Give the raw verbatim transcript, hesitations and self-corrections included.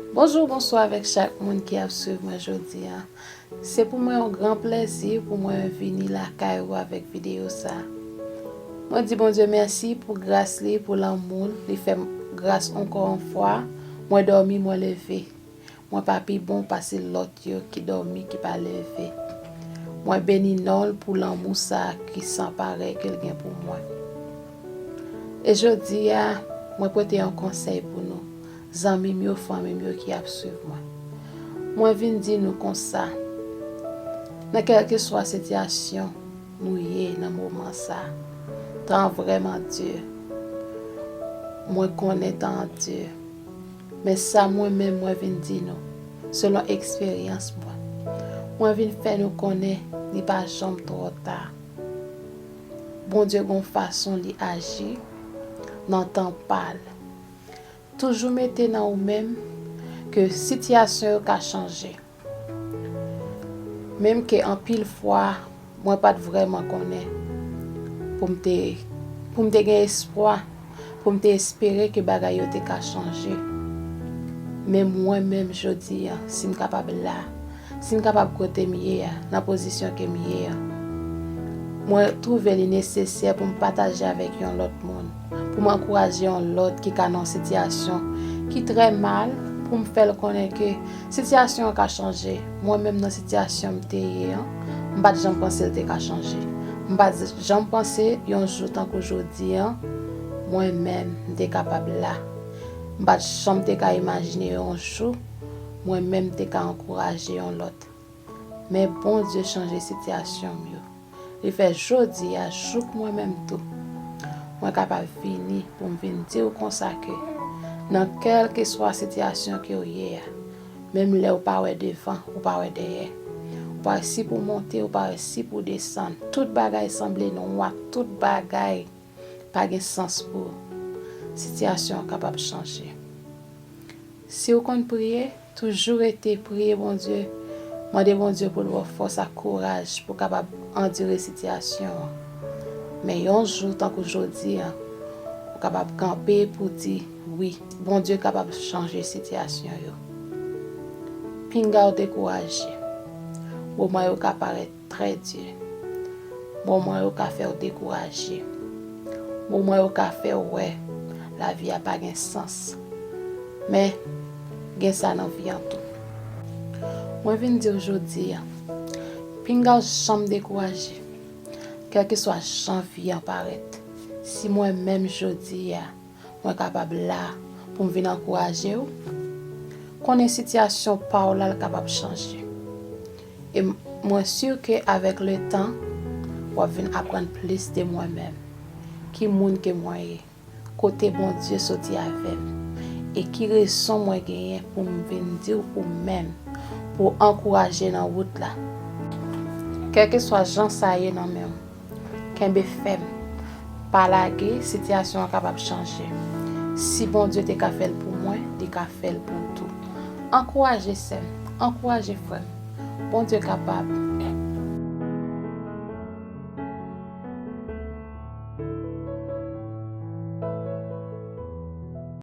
Bonjou, bonswa avèk chak moun ki ap swiv mwen jodi a. Se pou mwen yon gran plèzi pou mwen vini lakay ou avèk videyo sa. Mwen di Bondye mèsi pou gras li, pou lanmou l, li fè m gras ankò yon fwa. Mwen dòmi, mwen leve. Mwen pa pi bon pase lòt yo ki dòmi, ki pa leve. Mwen beni non l pou lanmou sa ki san parèy ke l gen pou mwen. E jodi a, mwen pote yon konsèy pou nou, zanmi m yo, fanmi m yo ki ap swiv mwen. Mwen vin di nou konsa, nan kèlkeswa sitiyasyon nou ye nan moman sa, tan vrèman di. Mwen konnen tan an di. Men sa mwen menm mwen vin di nou, selon eksperyans mwen, mwen vin fè nou konnen li pa janm twò ta. Bondye gon fason li aji nan tan pa l. Toujou mete nan ou menm ke sitiyasyon yo ka chanje. Menm ke anpil fwa, mwen pa t vrèman konnen pou m te, pou m te gen espwa, pou m te espere ke bagay yo te ka chanje. Men mwen menm jodi a, si m kapab la, si m kapab kote m ye a, nan pozisyon ke m ye a, mwen twouve li nesesè pou m pataje avèk yon lòt moun, pou m ankouraje yon lòt ki ka nan yon sitiyasyon ki trè mal, pou m fè l konnen ke sitiyasyon an ka chanje. Mwen menm nan sitiyasyon m te ye an, m pa t janm panse l te ka chanje. M pa t janm panse yon jou tankou jodi an, mwen menm m te kapab la. M pa t janm te ka imajine yon jou mwen menm m te ka ankouraje yon lòt. Men Bondye chanje sitiyasyon m yo. Li fè jodi a jouk mwen menm tou, mwen kapab vini pou m vin di w konsa ke nan kèlkeswa sitiyasyon ke w ye a, menm lè w pa wè devan, ou pa wè dèyè, ou pa wè si pou w monte, ou pa wè si pou w desann, tout bagay sanble nwa, tout bagay pa gen sans pou ou, sitiyasyon an kapab chanje. Si w konn priye, toujou rete priye Bondye, mande Bondye pou l ba w fòs ak kouraj pou w kapab andire sitiyasyon an. Men yon jou, tankou jodi a, ou kapab kanpe pou di, wi, Bondye kapab chanje sitiyasyon yo. Pinga w dekouraje. Moman yo ka parèt trè di. Moman yo ka fè w dekouraje. Moman yo ka fè w wè lavi a pa gen sans. Men, gen sa nan vi an tou. Mwen vin di w jodi a, pinga w janm dekouraje. Kèlkeswa jan vi an parèt, si mwen menm jodi a, mwen kapab la pou m vin ankouraje w, konnen sitiyasyon pa w la l kapab chanje. E m-, mwen si ke avèk letan, w ap vin aprann plis de mwen menm. Ki moun ke mwen ye? Kote Bondye soti avè m? E ki rezon mwen genyen pou m vin di w pou m menm, pou w ankouraje nan wout la? Kèlkeswa jan sa ye nan men w, kenbe fèm. Pa lage, sitiyasyon an kapab chanje. Si Bondye te ka fè l pou mwen, li ka fè l pou w tou. Ankouraje sè m, ankouraje frè m. Bondye kapab.